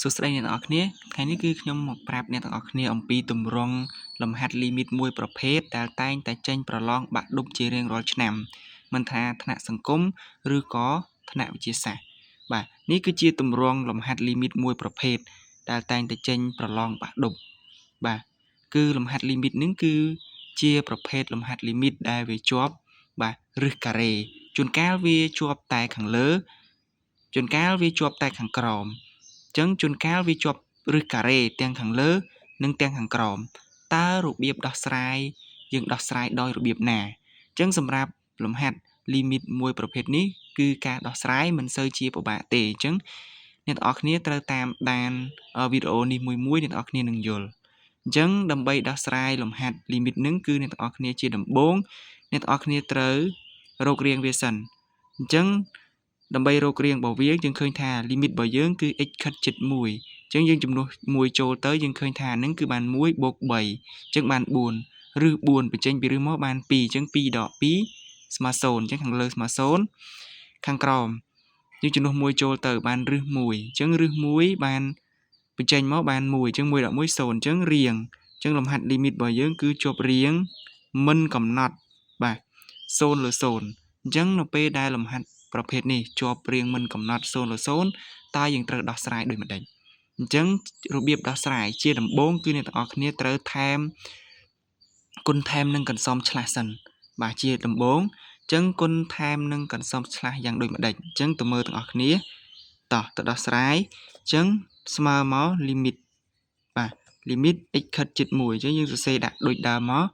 សួស្តីអ្នកទាំងអស់គ្នាថ្ងៃនេះគឺខ្ញុំមកប្រាប់អ្នកទាំងអស់គ្នាអំពីទម្រង់លំហាត់ limit មួយប្រភេទដែលតែងតែចេញប្រឡងបាក់ឌុបជារៀងរាល់ឆ្នាំមិនថាថ្នាក់សង្គមឬក៏ថ្នាក់វិទ្យាសាស្ត្របាទនេះគឺជាទម្រង់លំហាត់ limit មួយប្រភេទដែលតែងតែចេញប្រឡងបាក់ឌុបបាទគឺលំហាត់ limit នឹងគឺជាប្រភេទលំហាត់ limit ដែលវាជាប់បាទឫសការ៉េជួនកាលវាជាប់តែខាងលើជួនកាលវាជាប់តែខាងក្រោមចឹងជួនកាលវាជាប់ឫសការ៉េទាំងខាងលើនិងទាំងខាងក្រោមតើរបៀបដោះស្រាយយើងដោះស្រាយដោយរបៀបណាចឹងសម្រាប់លំហាត់ limit មួយប្រភេទនេះគឺការដោះស្រាយមិនសូវជាពិបាកទេអញ្ចឹងអ្នកទាំងអស់គ្នាត្រូវតាមដានវីដេអូនេះមួយមួយអ្នកទាំងអស់គ្នានឹងយល់អញ្ចឹងដើម្បីដោះស្រាយលំហាត់ limit នឹងគឺអ្នកទាំងអស់គ្នាជាដំបូងអ្នកទាំងអស់គ្នាត្រូវរករាងវាសិនអញ្ចឹងដើម្បីរករាងរបស់វាយើងឃើញថា limit របស់យើងគឺ x ខិតជិត1អញ្ចឹងយើងជំនួស1ចូលទៅយើងឃើញថានឹងគឺបាន1បូក3អញ្ចឹងបាន4ឬ4បញ្ចេញពីឫសមកបាន2អញ្ចឹង2ដក2ស្មើ0អញ្ចឹងខាងលើស្មើ0ខាងក្រោមយើងជំនួស1ចូលទៅបានឫស1អញ្ចឹងឫស1បានបញ្ចេញមកបាន1អញ្ចឹង1ដក1 0អញ្ចឹងរៀងអញ្ចឹងលំហាត់ limit របស់យើងគឺជាប់រៀងមិនកំណត់បាទ0លើ0អញ្ចឹងនៅពេលដែលលំហាត់ប្រភេទនេះជាប់រៀងមិនកំណត់0លើ0តើយើងត្រូវដោះស្រាយដូចម្ដេចអញ្ចឹងរបៀបដោះស្រាយជាដំបូងគឺអ្នកទាំងអស់គ្នាត្រូវថែមគុណថែមនិងកន្សំឆ្លាស់សិនបាទជាដំបូងអញ្ចឹងគុណថែមនិងកន្សំឆ្លាស់យ៉ាងដូចម្ដេចអញ្ចឹងទៅមើលទាំងអស់គ្នាតោះទៅដោះស្រាយអញ្ចឹងស្មើមក limit បាទ limit x ខិតជិត1អញ្ចឹងយើងសរសេរដាក់ដូចដើមមក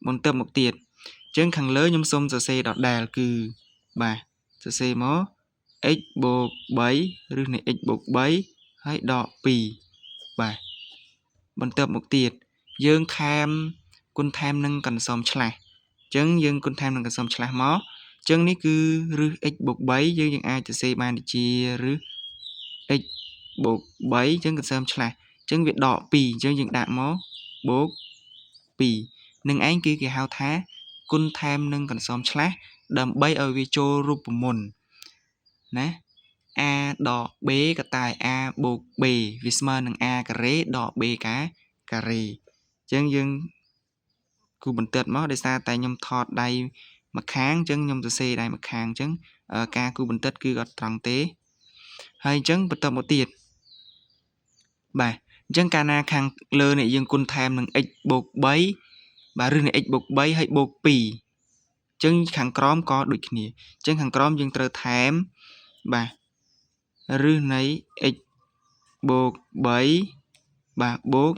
បន្ទាប់មកទៀតអញ្ចឹងខាងលើខ្ញុំសូមសរសេរដដែលគឺបាទសរសេរមក x បូក3ឬនៃ x បូក3ហើយដក2បាទបន្ទាប់មកទៀតយើងថែមគុណថែមនឹងកន្សំឆ្លាស់អញ្ចឹងយើងគុណថែមនឹងកន្សំឆ្លាស់មកអញ្ចឹងនេះគឺឫស x បូក3យើងយើងអាចសរសេរបានជាឫស x បូក3អញ្ចឹងកន្សំឆ្លាស់អញ្ចឹងវាដក2អញ្ចឹងយើងដាក់មកបូក2នឹងឯងគឺគេហៅថាគុណថែមនឹងកន្សំឆ្លាស់ដើម្បីឲ្យវាចូលរូបមន្តណា a ដក b កតា a បូក b វាស្មើនឹង a ការ៉េដក b ការ៉េអញ្ចឹងយើងគូបន្ទាត់មកដោយសារតែខ្ញុំថតដៃម្ខាងអញ្ចឹងខ្ញុំសរសេរដៃម្ខាងអញ្ចឹងការគូបន្ទាត់គឺអត់ត្រង់ទេហើយអញ្ចឹងបន្តមកទៀតបាទអញ្ចឹងកាលណាខាងលើនេះយើងគុណថែមនឹង x បូក3បាទឬនៃ x បូក3ហើយបូក2អញ្ចឹងខាងក្រោមក៏ដូចគ្នាអញ្ចឹងខាងក្រោមយើងត្រូវថែមបាទឫសនៃ x បូក3បាទបូក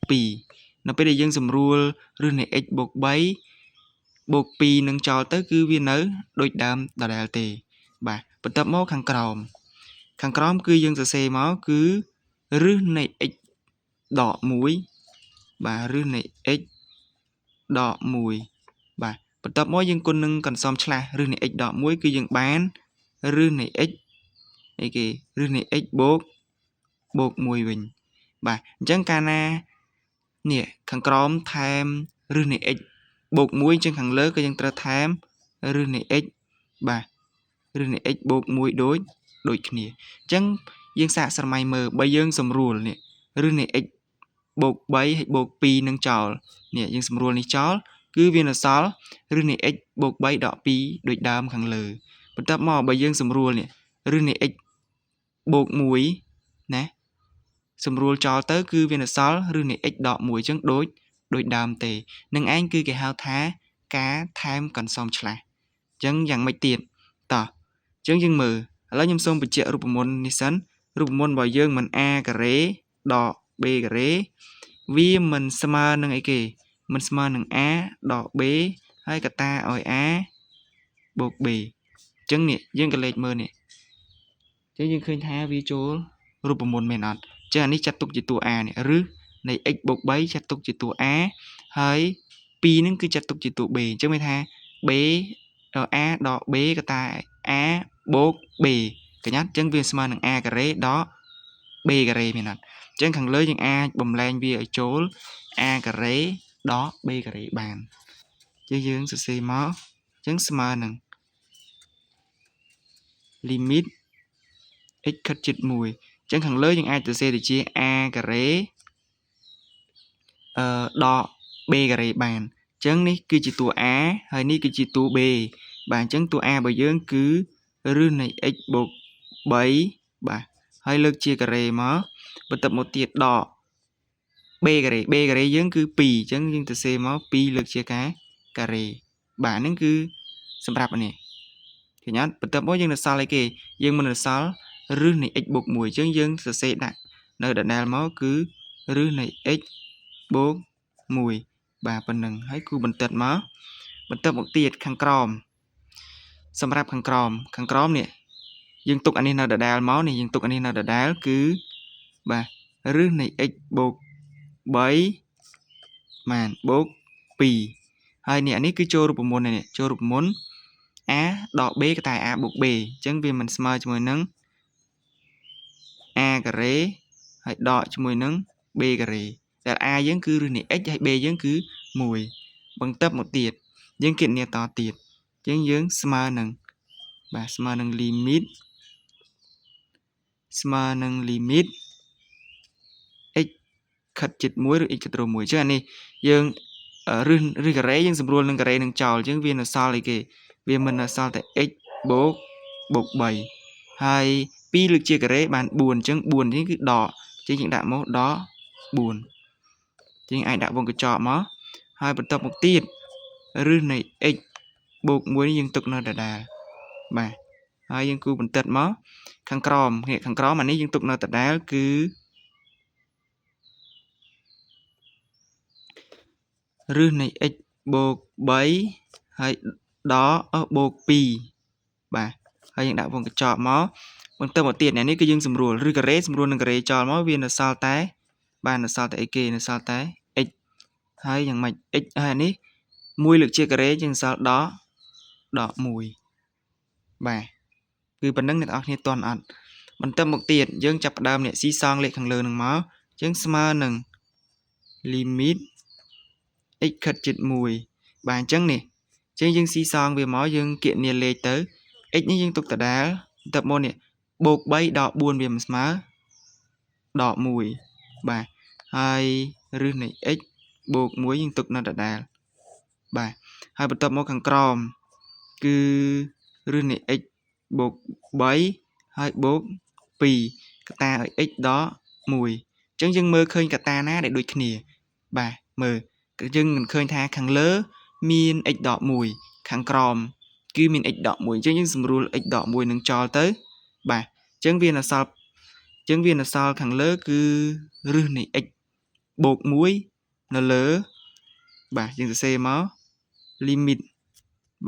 2នៅពេលដែលយើងសម្រួលឫសនៃ x បូក3បូក2នឹងចោលទៅគឺវានៅដូចដើមដដែលទេបាទបន្ទាប់មកខាងក្រោមខាងក្រោមគឺយើងសរសេរមកគឺឫសនៃ x ដក1បាទឫសនៃ x ដក1បាទបន្ទាប់មកយើងគុណនឹងកន្សំឆ្លាស់ឫសនៃ x ដក1គឺយើងបានឫសនៃ x អីគេឫសនៃ x បូកបូក1វិញបាទអញ្ចឹងកាលណានេះខាងក្រោមថែមឫសនៃ x បូក1អញ្ចឹងខាងលើក៏យើងត្រូវថែមឫសនៃ x បាទឫសនៃ x បូក1ដូចដូចគ្នាអញ្ចឹងយើងសាកស្រមៃមើលបើយើងសម្រួលនេះឫសនៃ x បូក3ហើយបូក2នឹងចោលនេះយើងសម្រួលនេះចោលគឺវានៅសល់ឫសនៃ x បូក3ដក2ដូចដើមខាងលើបន្ទាប់មកបើយើងសម្រួលនេះឫសនៃ x បូក1ណាសម្រួលចោលទៅគឺវានៅសល់ឫសនៃ x ដក1អញ្ចឹងដូចដូចដើមទេនឹងឯងគឺគេហៅថាការថែមកន្សំឆ្លាស់អញ្ចឹងយ៉ាងម៉េចទៀតតោះអញ្ចឹងយើងមើលឥឡូវខ្ញុំសូមបញ្ជាក់រូបមន្តនេះសិនរូបមន្តរបស់យើងមិន a ការ៉េដក b ការ៉េវាមិនស្មើនឹងអីគេមិនស្មើនឹង a ដក b ហើយកតាឲ្យ a បូក b អញ្ចឹងនេះយើងក៏លេខមើលនេះអញ្ចឹងយើងឃើញថាវាចូលរូបមន្តមែនអត់អញ្ចឹងអានេះចាត់ទុកជាតួ a នេះឬនៃ x បូក3ចាត់ទុកជាតួ a ហើយ2ហ្នឹងគឺចាត់ទុកជាតួ b អញ្ចឹងមានថា b a ដក b កតា a បូក b កញ្ញាអញ្ចឹងវាស្មើនឹង a ការ៉េដក b ការ៉េមែនអត់អញ្ចឹងខាងលើយើងអាចបំលែងវាឲ្យចូល a ការ៉េដក b ការ៉េបានជាយើងសរសេរមកអញ្ចឹងស្មើនឹង limit x ខិតជិត1អញ្ ចឹងខាងលើយើងអាចសរសេរទៅជា a ការ៉េដក b ការ៉េបានអញ្ចឹងនេះគឺជាតួ a ហើយនេះគឺជាតួ b បាទអញ្ចឹងតួ a របស់យើងគឺឫសនៃ x បូក3បាទហើយលើកជាការ៉េមកបន្ទាប់មកទៀតដក b ការ៉េ b ការ៉េយើងគឺ2អញ្ចឹងយើងទៅសេមក2លើកជាការ៉េបាទហ្នឹងគឺសម្រាប់នេះឃើញអត់បន្ទាប់មកយើងនៅសល់អីគេយើងមិននៅសល់ឫសនៃ x បូក1អញ្ចឹងយើងសរសេរដាក់នៅដដែលមកគឺឫសនៃ x បូក1បាទប៉ុណ្ណឹងហើយគូបន្តិតមកបន្ទាប់មកទៀតខាងក្រោមសម្រាប់ខាងក្រោមនេះយើងទុកអានេះនៅដដែលមកនេះយើងទុកអានេះនៅដដែលគឺបាទឫសនៃ x បូក3បានបូក2ហើយនេះអានេះគឺចូលរូបមន្តនេះចូលរូបមន្ត a ដក b កតែ a បូក b អញ្ចឹងវាមិនស្មើជាមួយនឹង a ការ៉េហើយដកជាមួយនឹង b ការ៉េដែល a យើងគឺឫសនៃ x ហើយ b យើងគឺ1បន្ទាប់មកទៀតយើងគណនាតទៀតអញ្ចឹងយើងស្មើនឹងបាទស្មើនឹង limit ស្មើនឹង limit x ខិតជិត1ឬ x ខិតរ1អញ្ចឹងអានេះយើងឫសការ៉េយើងសម្រួលនឹងការ៉េនឹងចោលអញ្ចឹងវានៅសល់អីគេវាមិននៅសល់តែ x បូក3ហើយ2លើកជាការ៉េបាន4អញ្ចឹង4នេះគឺដកអញ្ចឹងយើងដាក់មកដក4យើងអាចដាក់វងកញ្ចក់មកហើយបន្ទាប់មកទៀតឫសនៃ x បូក1នេះយើងទុកនៅដដែលបាទហើយយើងគូបន្តិតមកខាងក្រោមនេះខាងក្រោមអានេះយើងទុកនៅដដែលគឺឫសនៃ x បូក3ហើយដកបូក2បាទហើយយើងដាក់វងកញ្ចក់មកបន្ទាប់មកទៀតនេះគឺយើងសម្រួលឬការ៉េសម្រួលនឹងការ៉េចោលមកវានៅសល់តែបាទនៅសល់តែអីគេនៅសល់តែ x ហើយយ៉ាងម៉េច x ហើយនេះ1លើកជាការ៉េយើងសល់ដក1បាទគឺប៉ុណ្ណឹងអ្នកនរគ្នាទាន់អត់បន្ទាប់មកទៀតយើងចាប់ផ្ដើមនេះស៊ីសងលេខខាងលើនឹងមកអញ្ចឹងស្មើនឹង limit x ខិតជិត1បាទអញ្ចឹងនេះអញ្ចឹងយើងស៊ីសងវាមកយើងគណនាលេខទៅ x នេះយើងទុកដដែលបន្ទាប់មកនេះបូក3ដក4វាមិនស្មើដក1បាទហើយឫសនៃ x បូក1យើងទុកនៅដដែលបាទហើយបន្ទាប់មកខាងក្រោមគឺឫសនៃ x បូក3ហើយបូក2កតាឲ្យ x ដក1អញ្ចឹងយើងមើលឃើញកតាណាដែលដូចគ្នាបាទមើលយើងមិនឃើញថាខាងលើមាន x ដក1ខាងក្រោមគឺមាន x ដក1អញ្ចឹងយើងសម្រួល x ដក1នឹងចោលទៅបាទអញ្ចឹងវានៅសល់អញ្ចឹងវានៅសល់ខាងលើគឺឫសនៃ x បូក1នៅលើបាទយើងសរសេរមក limit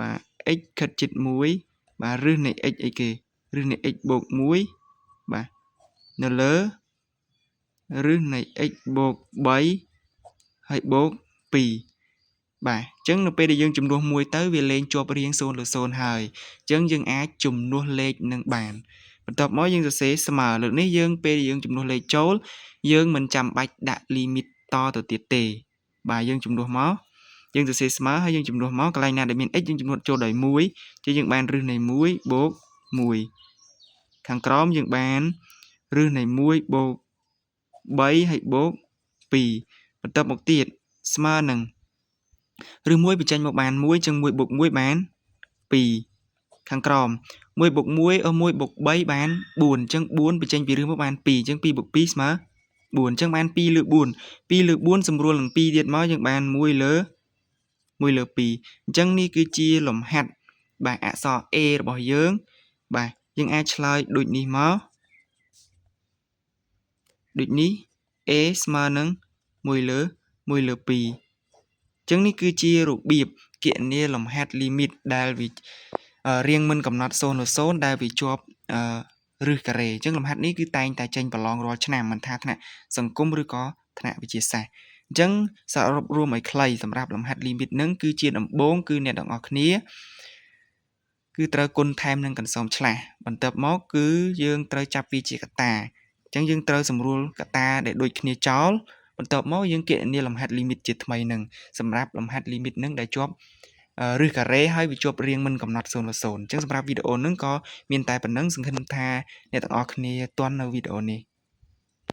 បាទ x ខិតជិត1បាទឫសនៃ x អីគេឫសនៃ x បូក1បាទនៅលើឫសនៃ x បូក3ហើយបូក2បាទអញ្ចឹងនៅពេលដែលយើងជំនួស1ទៅវាលែងជាប់រៀង0លើ0ហើយអញ្ចឹងយើងអាចជំនួសលេខនឹងបានបន្ទាប់មកយើងសរសេរស្មើលើកនេះយើងពេលយើងជំនួសលេខចូលយើងមិនចាំបាច់ដាក់ limit តទៅទៀតទេបាទយើងជំនួសមកយើងសរសេរស្មើហើយយើងជំនួសមកកន្លែងណាដែលមាន x យើងជំនួសចូលដោយ1ចឹងយើងបានឫសនៃ1បូក1ខាងក្រោមយើងបានឫសនៃ1បូក3ហើយបូក2បន្ទាប់មកទៀតស្មើនឹងឫស1បញ្ចេញមកបាន1ចឹង1បូក1បាន2ខាងក្រោម1បូក1 1បូក3បាន4អញ្ចឹង4បញ្ចេញពីឫសមកបាន2អញ្ចឹង2បូក2ស្មើ4អញ្ចឹងបាន2លើ4 2លើ4សម្រួលនឹង2ទៀតមកយើងបាន1លើ1លើ2អញ្ចឹងនេះគឺជាលំហាត់បាទអក្សរ A របស់យើងបាទយើងអាចឆ្លើយដូចនេះមកដូចនេះ A ស្មើនឹង1លើ1លើ2អញ្ចឹងនេះគឺជារបៀបគណនាលំហាត់ limit ដែលវារៀងមិនកំណត់0លើ0ដែលវាជាប់ឫសការ៉េអញ្ចឹងលំហាត់នេះគឺតែងតែចេញប្រឡងរាល់ឆ្នាំមិនថាថ្នាក់សង្គមឬក៏ថ្នាក់វិទ្យាសាស្ត្រអញ្ចឹងសរុបរួមឲ្យខ្លីសម្រាប់លំហាត់ limit នឹងគឺជាដំបូងគឺអ្នកទាំងអស់គ្នាគឺត្រូវគុណថែមនឹងកន្សោមឆ្លាស់បន្ទាប់មកគឺយើងត្រូវចាប់វាជាកតាអញ្ចឹងយើងត្រូវសម្រួលកតាដែលដូចគ្នាចោលបន្ទាប់មកយើងគណនាលំហាត់ limit ជាថ្មីនឹងសម្រាប់លំហាត់ limit នឹងដែលជាប់ឫសការ៉េហើយវាជាប់រៀងមិនកំណត់0លើ0អញ្ចឹងសម្រាប់វីដេអូនឹងក៏មានតែប៉ុណ្ណឹងសង្ឃឹមថាអ្នកទាំងអស់គ្នាទាន់នៅវីដេអូនេះ